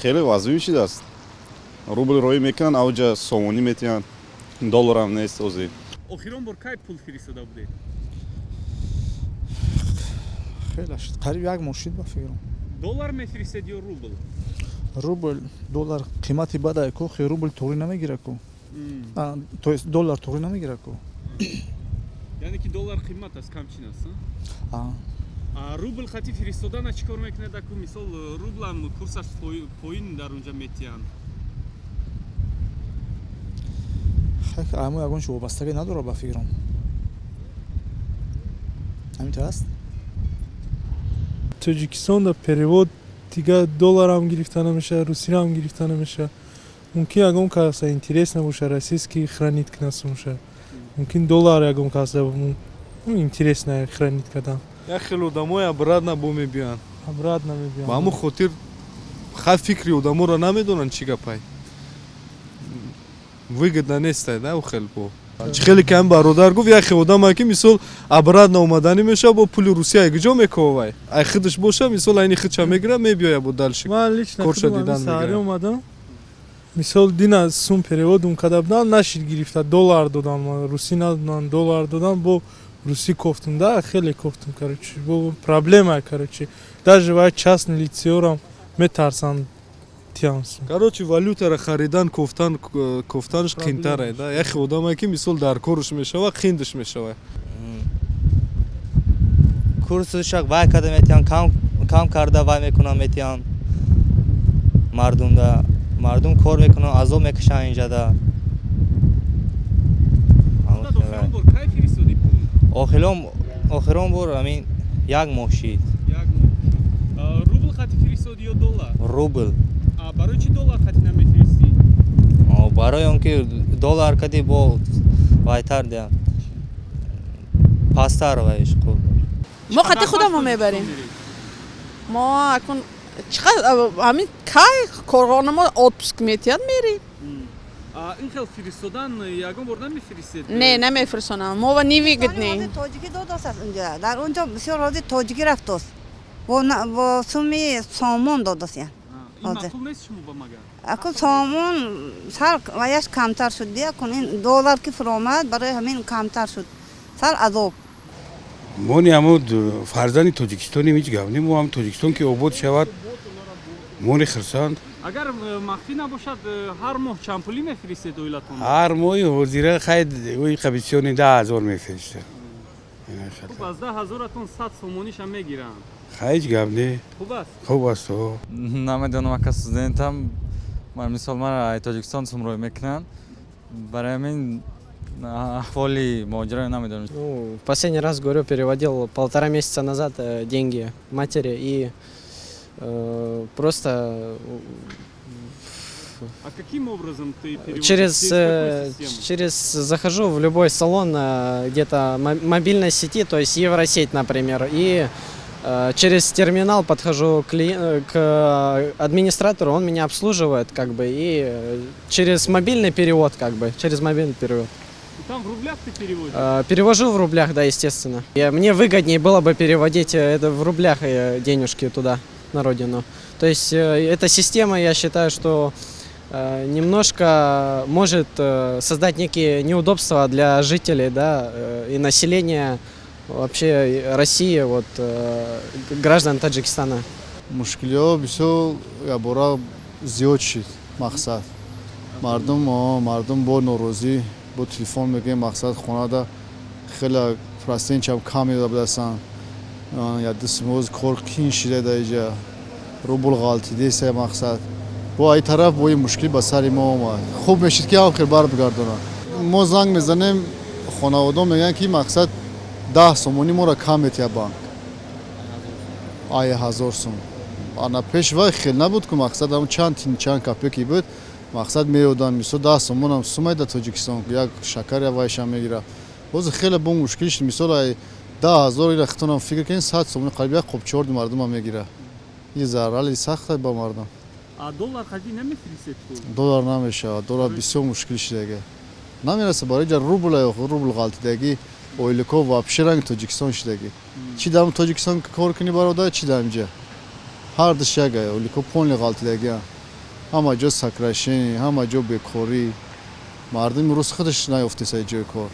Хеле вазъи шидааст. Рубл роӣ мекунанд, авҷа сомонӣ метиҳанд, долларам нест ҳозир. Охирон бор кай пул фиристода будед? Хеле шуд, қариб як моҳ шуд, ба фикрам. Доллар мефиристед ё рубл? Рубл. Доллар қимати бадае ку, хе рубл тоғрӣ намегира ку. То есть доллар тоғрӣ намегира ку. Яъне ки доллар қимат аст, камчин аст? А. А рубл хати фиристодана чӣ кор мекунед аку? Мисол, рублам курсаш поин дар унҷа метиҳанд. Амо ягон чи вобастагӣ надорад, ба фикрам, ҳамин аст. Тоҷикистон да перевод дига долларам гирифта намешавад, русиям гирифта намешавад. Мумкин ягон каса интерес набошад, российский хранить кунад сумша. Мумкин доллар ягон каса интерес на хранить кардан. Як хел одамои обратно бо мебиёянд. Обратно мебиёянд. Ба ҳамон хотир хай фикри одаморо намедонанд, чӣ гапай. Выгодно нестай да ӯ хел бо. Чӣ хеле ки ҳамин бародар гуфт, як хел одаме ки мисол обратно омаданӣ мешавад, бо пули Русия ай куҷо мековавай? Ай худаш боша, мисол, айни худша мегирад, мебиёяд, бо дальше. Ман лично Корша худам дидан ҳамин саҳарӣ мегирад. омадам. Мисол, дина сум переводум карда будам, нашид гирифта, доллар додам, ман русӣ надодам, доллар додам, бо русӣ кофтум да, хеле кофтум, короче, бо проблема, короче, даже вай частный лицеорам метарсанд тиям сум. Короче, валютаро харидан, кофтан, кофтанаш қинтарай да. Як хел одаме ки мисол дар корш мешава, қиндаш мешава. Курсушак вай карда метиҳанд, кам кам карда вай мекунанд, метиҳанд мардумда. Мардум кор мекунанд, азоб мекашанд инҷада. Худат охирон бор кай фиристодӣ пул? Охирон бор ҳамин як моҳ шид. Як моҳ шуд. Рубл хати фиристодӣ ё доллар? Рубл. А барои чӣ доллар хати намефиристӣ? Барои он ки доллар кади бо вайтар диҳам, пасттар вайш қул. Мо хати худамо мебарем. Мо акун чӣ қадр ҳамин кай корхона мо отпуск метиҳад, мерем. А ин хел фиристодан ягон бор намефиристед? Не, намефирсонам, мо ва невыгодный. Тоҷикӣ додост аст унҷа, дар унҷо бисёр ҳозир тоҷикӣ рафтост, бо суми сомон додост ян. Ин Ҳозир. маъқул нест шумо ба магар? Акун сомон сар ваяш камтар шуд ди, акун ин доллар ки фуромад, барои ҳамин камтар шуд, сар азоб. Мони ҳамо фарзанди тоҷикистонем, ҳеҷ гап не. Мо ҳам Тоҷикистон ки обод шавад, мони хирсанд. Агар махфӣ набошад, ҳар моҳ чанд пулӣ мефиристед оилатон? Ҳар моҳи ҳозира хай ои қабисёни 10 000 мефиристад. Хуб, аз 10 000-атон 100 сомониша мегиранд. Хай, ҳеҷ гап не. Хуб аст. Хуб аст о. Намедонам, ака, студентам. Ман, мисол, мара ай Тоҷикистон сумрой мекунанд, барои ҳамин аҳволи моҳоҷиро намедонам. Ну, последний раз, говорю, переводил полтора месяца назад деньги матери и просто А каким образом ты переводишь? через, Через какую систему? Через захожу в любой салон где-то мобильной сети, то есть Евросеть, например, и через терминал подхожу к администратору, он меня обслуживает, как бы, и через мобильный перевод, как бы, через мобильный перевод. И там в рублях ты переводишь? Перевожу в рублях, да, естественно. Мне выгоднее было бы переводить это в рублях денежки туда, на родину. То есть эта система, я считаю, что немножко может создать некие неудобства для жителей, да, и населения вообще России, вот, граждан Таджикистана. Мушкилиҳо бисёр якбора зиёд шид. Мақсад, мардум мардум бо норозӣ, бо телефон мегӯем. Мақсад, хонада хеле процентчам кам медода будастанд. Як ду моҳ кор қин шида, дар иҷа рубл ғалтидеса. Мақсад, бо ай тараф бо ин мушкил ба сари мо омад. Хуб мешид, ки ҳам хел барбигардонад. Мо занг мезанем, хонаводон мегӯянд, ки мақсад, 10 сомонӣ моро кам метиҳад банк ай 1000 сум. Ана пеш вай хел набуд ку. Мақсад, ҳам чанд тин, чанд копейки буд, мақсад, меёдам. Мисол, 10 сомонам сумай дар Тоҷикистон як шакар, як вайшам мегирад. Ҳозир хеле бо мушкил шуд. Мисол, ай 10 000 ира хитонам фикр кунед, 100 сомони қариб як қопчорди мардумам мегирад. И зарали сахта ба мардум. А доллар хади намефиристед пул? Доллар намешавад, доллар бисёр мушкил шидага, намераса. Барои ҷа рубл, рубл ғалтидагӣ, ойлико вообще ранги Тоҷикистон шидагӣ. Чӣ дар Тоҷикистон кор кунӣ, бародар, чӣ дар инҷа, ҳар душ яга, ойлико полный ғалтидагиам. Ҳама ҷо сокращение, ҳама ҷо бекорӣ. Мардуми рус худаш наёфтеса ҷои кор.